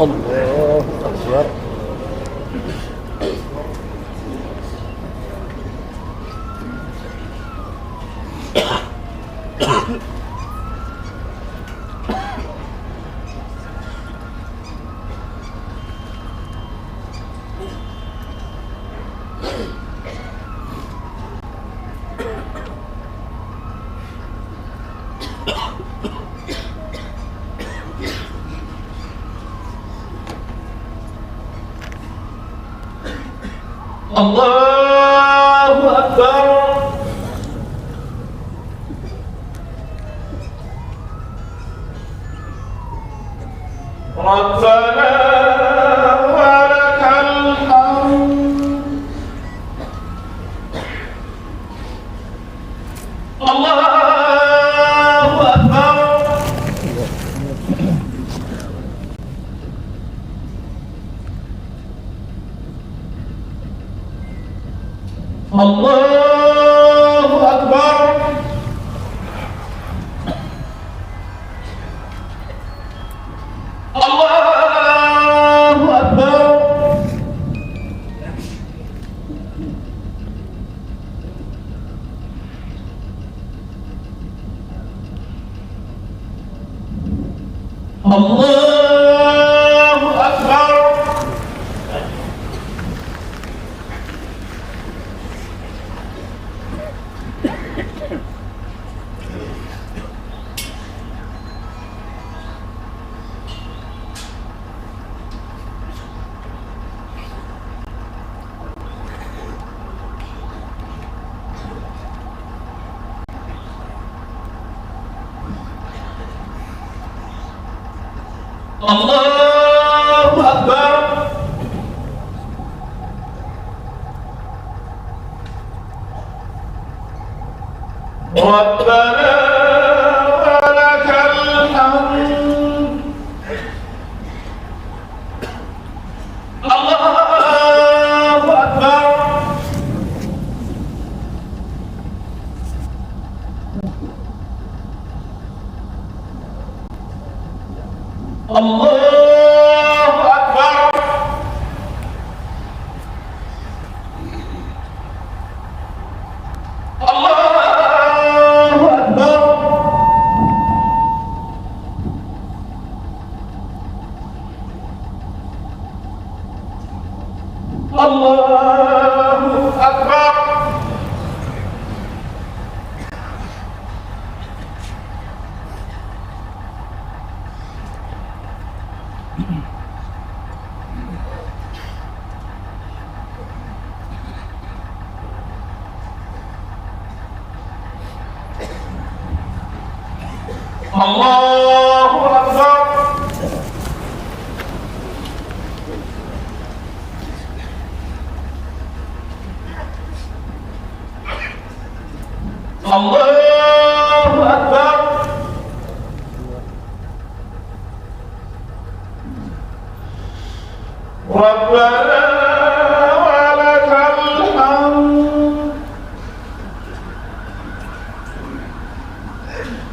الله أكبر. الله أكبر. ربنا ولك الحمد. الله أكبر. الله أكبر. الله أكبر. الله أكبر. الله أكبر. ربنا ولك الحمد. الله أكبر. الله أكبر. الله أكبر. الله أكبر. الله أكبر. الله أكبر. ربنا ولك الحمد.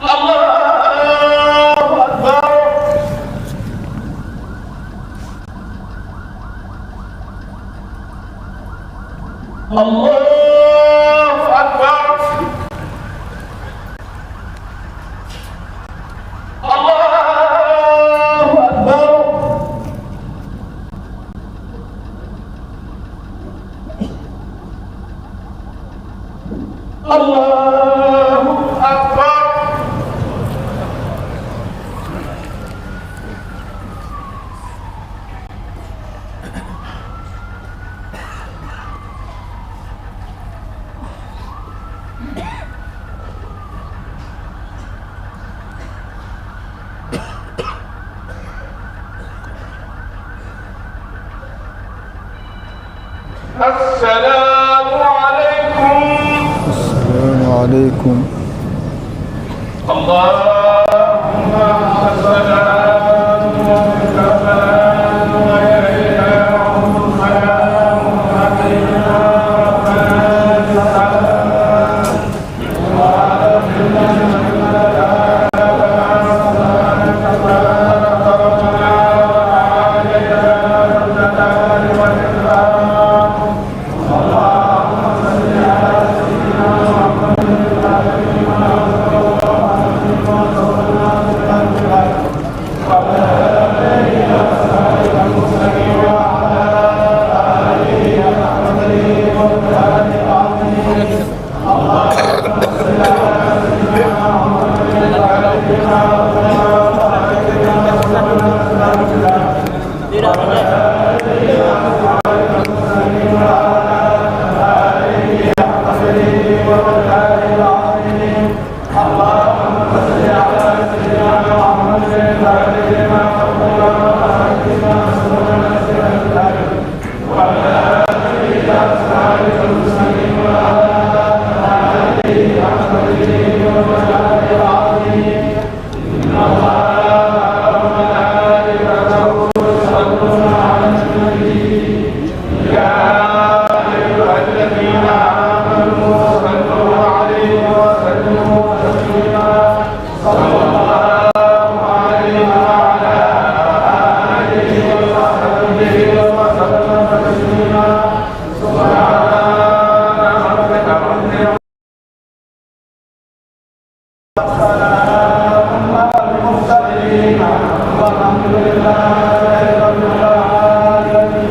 الله أكبر. الله أكبر. الله أكبر. الله أكبر. السلام عليكم. السلام عليكم. اللهم السلام والكمال وإياهم السلام علينا ربنا والحمد لله رب العالمين.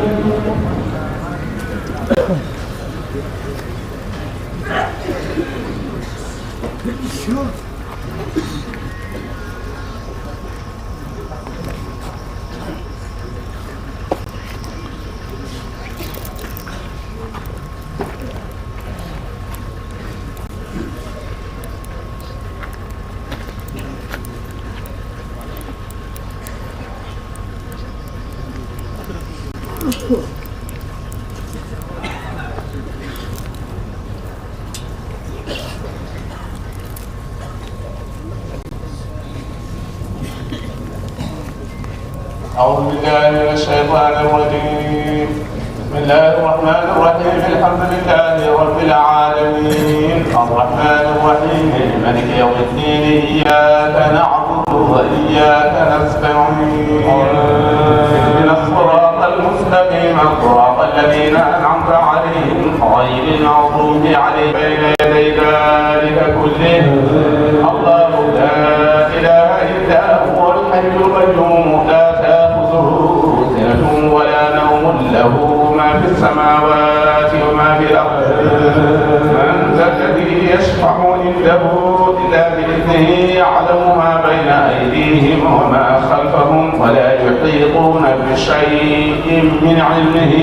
أعوذ بالله من الشيطان الرجيم. بسم الله الرحمن الرحيم. الحمد لله رب العالمين الرحمن الرحيم مالك يوم الدين. إياك نعبد وإياك نستعين. اهدنا الصراط المستقيم صراط الذين أنعمت عليهم غير المغضوب عليهم. بين يدي ذلك كله الله لا إله إلا هو الحي القيوم لا ولا نوم له ما في السماوات وما في الأرض. من ذا الذي يشفع عنده إلا بإذنه يعلم ما بين أيديهم وما خلفهم ولا يحيطون بشيء من علمه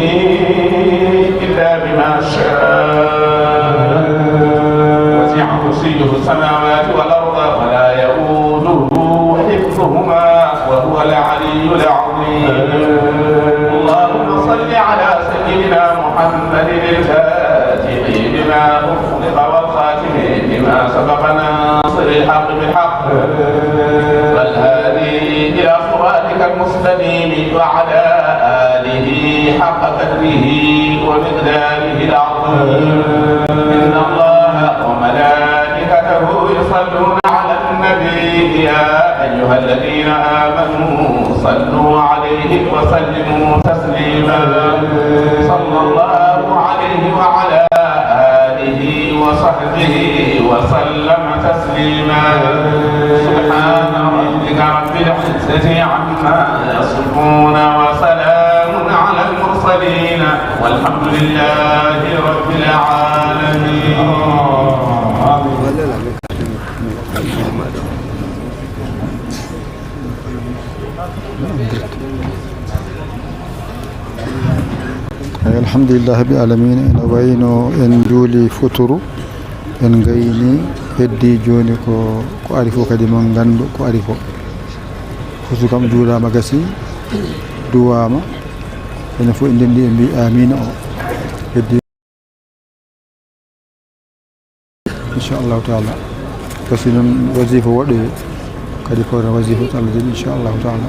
إلا بما شاء. وسع كرسيه السماوات والأرض ولا يؤوده حفظهما وهو العلي العظيم. اللهم صل على سيدنا محمد الفاتح لما أغلق والخاتم لما سبق ناصر الحق بالحق والهادي إلى صراطك المستقيم وعلى آله حق قدره ومقداره العظيم. إن الله وملائكته يصلون على النبي يا أيها الذين آمنوا صلوا عليه وسلموا تسليما. صلى الله عليه وعلى آله وصحبه وسلم تسليما. سبحان ربك رب العزة عما يصفون وسلام على المرسلين والحمد لله رب العالمين. alhamdulillah bi alamin. ene wayno en juuli futuru en gayni heddi joni ko ari fof kadi mon gandu ko ari ko futu kam juulama gasi duwama ene fof en dendi en mbi amina o heddi inchallahu taala. kasi noon wasifa waɗoye kadi ko wasifa to Allah jaɓi inchallahu taala.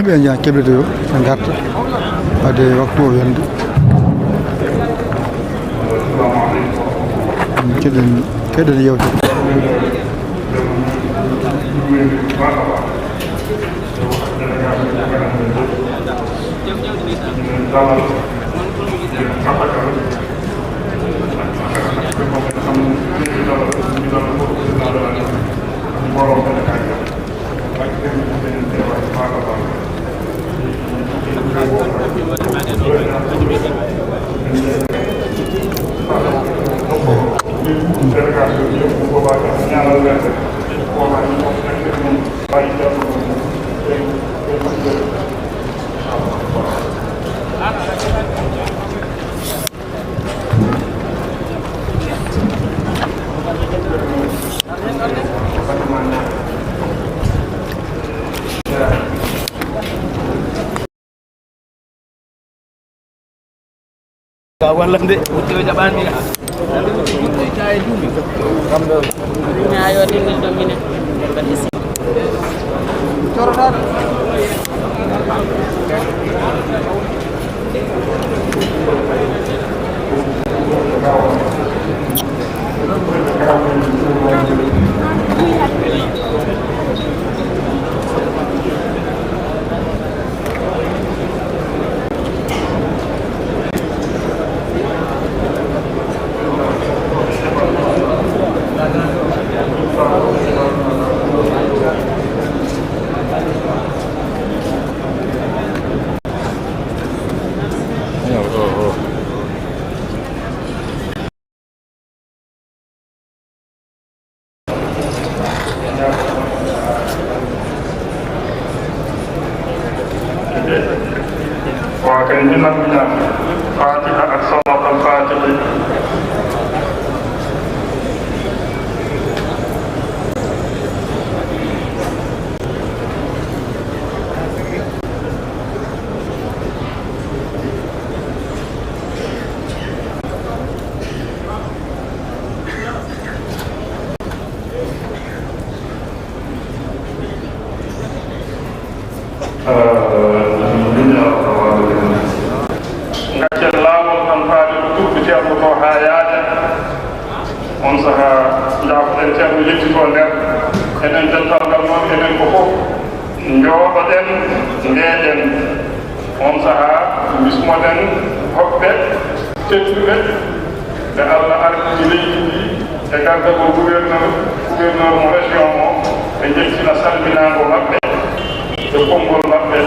ɓe jaa keɓlete yo ɓe garta ade waktu o yonde keɗen yewtere Thank you. wallan de wutte o jaɓani ande wutte yimɓe ta e duumi kam ɗo mi ayo ɗingal ɗo minen mbaɗi si corotaɗo وكان من فاتحة الصلاة الفاتحة on saha jaafoɗen ceerno yettito nder enen dentalgal noon enen ko fof jooɗoɗen ndeeɗen on saha bismoɗen hoɓɓe tedduɓe ɓe Allah ardi leydi ndi e gargagol gouverneur mo région o ɓe jettina salminago maɓɓe e konngol maɓɓe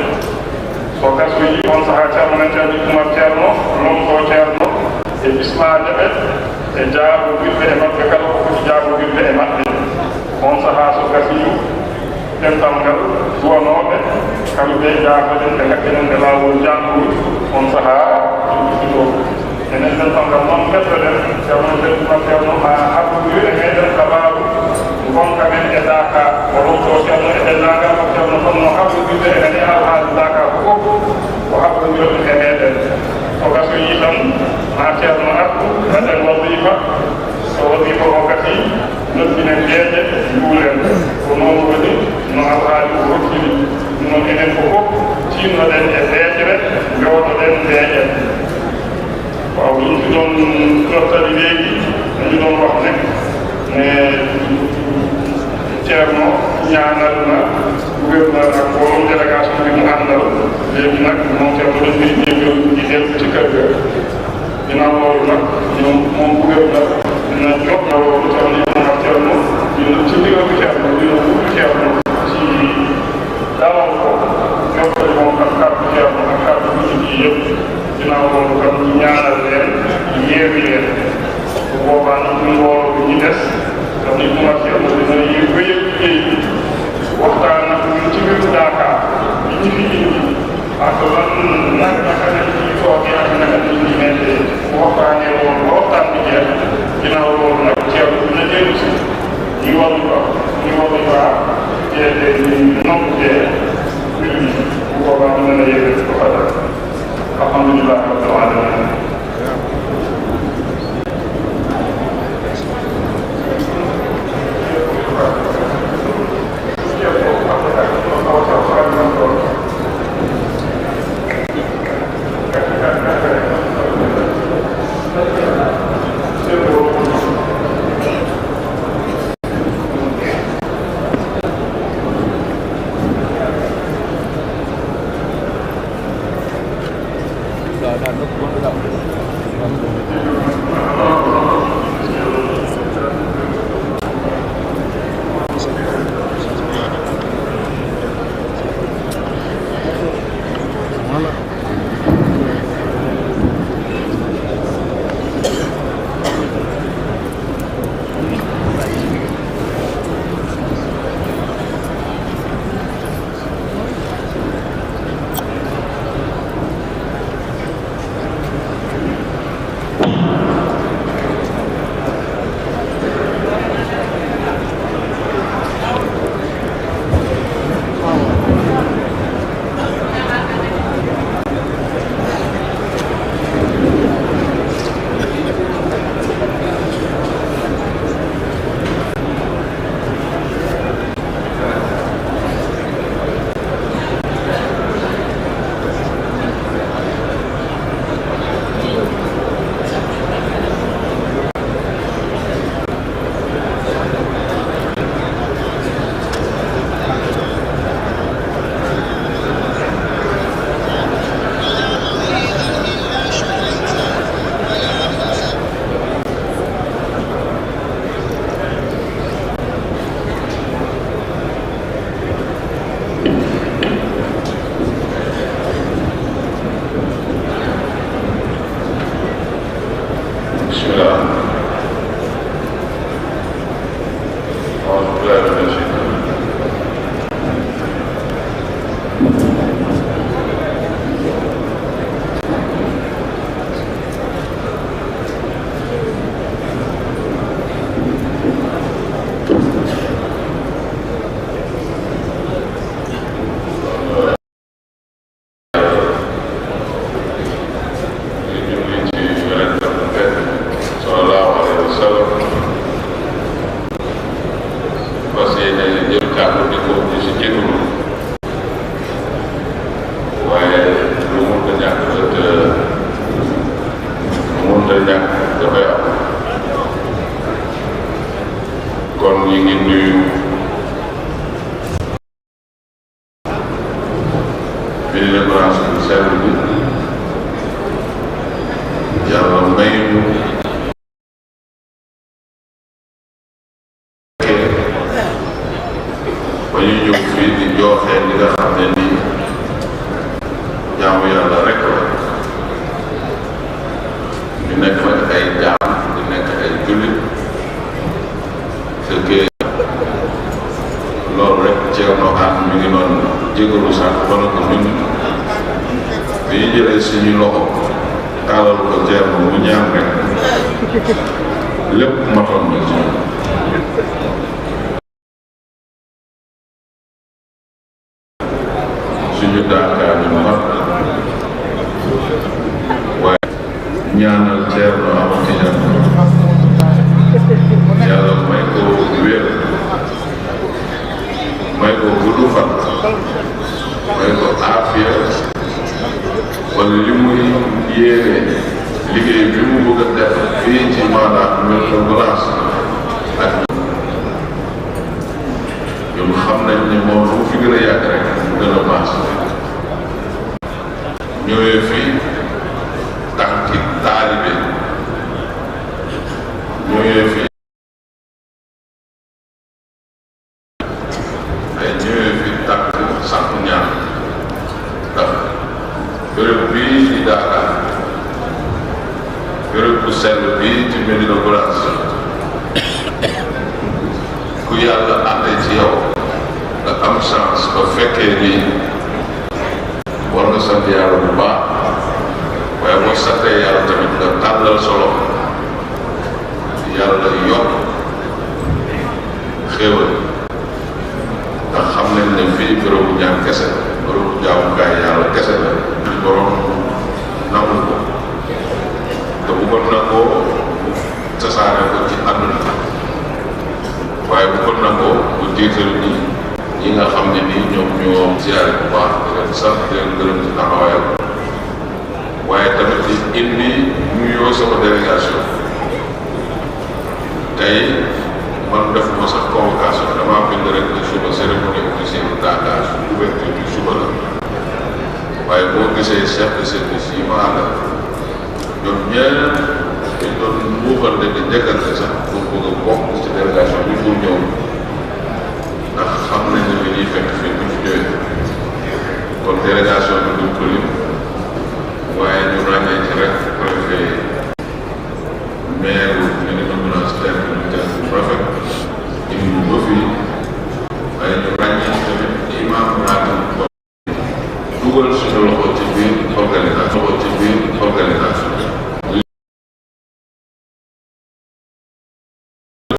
so gasoyi on saha ceerno men ceerno Oumar ceerno lomto ceerno e bismade ɓe e jaabodirɓe e maɓɓe kala ko foti jaabodirɓe e maɓɓe on sahaa so gasiyu dental ngal duwanooɓe kamɓe jaafoɗen ɓe gaɗɗinen ɓe laawol janngudu on sahaa ɗuɗɗito enen dental ngal noon ɓettoɗen ceerno ceerno ceerno ma habdude e meɗen kabaru gonka men e daaka o lomto ceerno e denndaangal mo ceerno fonno habdodirde enen e alhaali daaka fof ko habdodirɗe e meɗen o gasoyi tan ma ceerno artu waɗen wadifa so wadifa o gasi noddinen jeeje juulen ko noon woni no alhaali o hokkiri noon enen ko fof tinnoɗen e beejre jooɗoɗen mbeeƴen waaw liñ fi doon jottali léegi dañu doon wax ne ne ceerno ñaanal na gouverneur ak mbooloo délégation bi mu àndal léegi nag moom ceerno dañ koy jéggal di dellu ci kër ga ginnaaw loolu nag ñoom moom gouverneur dina jot na loolu ceerno yi moom ak ceerno dina ci ndigal bi ceerno dina wut ceerno ci dalal ko jottali moom ak kàddu ceerno ak kàddu bi ci yëpp ginnaaw loolu kan ñu ñaanal leen yeewi leen bu boobaa nag ñu mbooloo bi ñu des daf ni Oumar ceerno dina yéeg ba yëg liggéey bi waxtaan nag ñun ci biir Dakar li ñu fi indi ak lan naka lañ ciy toogee ak naka lañ ciy mettee bu waxtaanee loolu ba waxtaan bi jeex ginnaaw loolu nag ceerno dina dellu si ñu waru ko noppee bu boobaa mën na yéeg ko fa dara alhamdulilah rabbil alamin Dah, dah, Médina Gounass bu sell bi yàlla may ñu ba ñu ñëw fii di joxe li nga xam ne nii jaamu yàlla rek la ñu nekk nag ay jaam di nekk ay jullit fekkee loolu rek Thierno Anne mi ngi noonu jégalu sànq ba na ko ñun bi ñu jëlee suñu loxo taalal ko Thierno mu ñaan rek lépp matoon na ci suñu daakaar ñu mat waaye ñaanal Thierno Amadou Tidiane yàlla may ko wér may ko gudd fan may ko aafiya wala li muy yéene liggéey bi mu bëgg a def fii ci maanaam Médina Gounass ak ñoom xam nañ ne moom lu mu fi gën a yàgg rek mu gën a baax ñëwee fii tànki taalibe ñëwee fii sàkku ñaan ndax béréb bii di Dakar béréb bu sell bii ci Médina Gounass ku yàlla ànde ci yow nga am chance ba fekkee nii war nga sant yàlla bu baax waaye boo santee yàlla tamit nga tàllal solo yàlla yokk xéewal ndax xam nañ ne fii bërëbu ñaan kese la bërëbu jaamukaay yàlla kese la ñu borom nangu ko te bu ko nangoo tasaare ko ci àdduna waaye bu ko nangoo bu jiital ñi nga xam ne nii ñoom ñoo ziyaare bu baax di leen sant di leen gërëm ci taxawaayam waaye tamit di indi nuyoo sama délégation tey man defuma sax convocation damaa bind rek ne suba cérémonie officielle bu Dakar ouverture bi suba la waaye boo gisee chef de service yi ma àndal ñoom ñëpp dañ doon muufante di njëkkante sax pour bëgg a bokk ci délégation bi pour ñëw ndax xam nañ ne li ñuy fekk fii bu ñu ñëwee kon délégation bi duñ ko lim waaye ñu ràññee ci rek préfet maire Médina Gounass bu rafet indi ba fii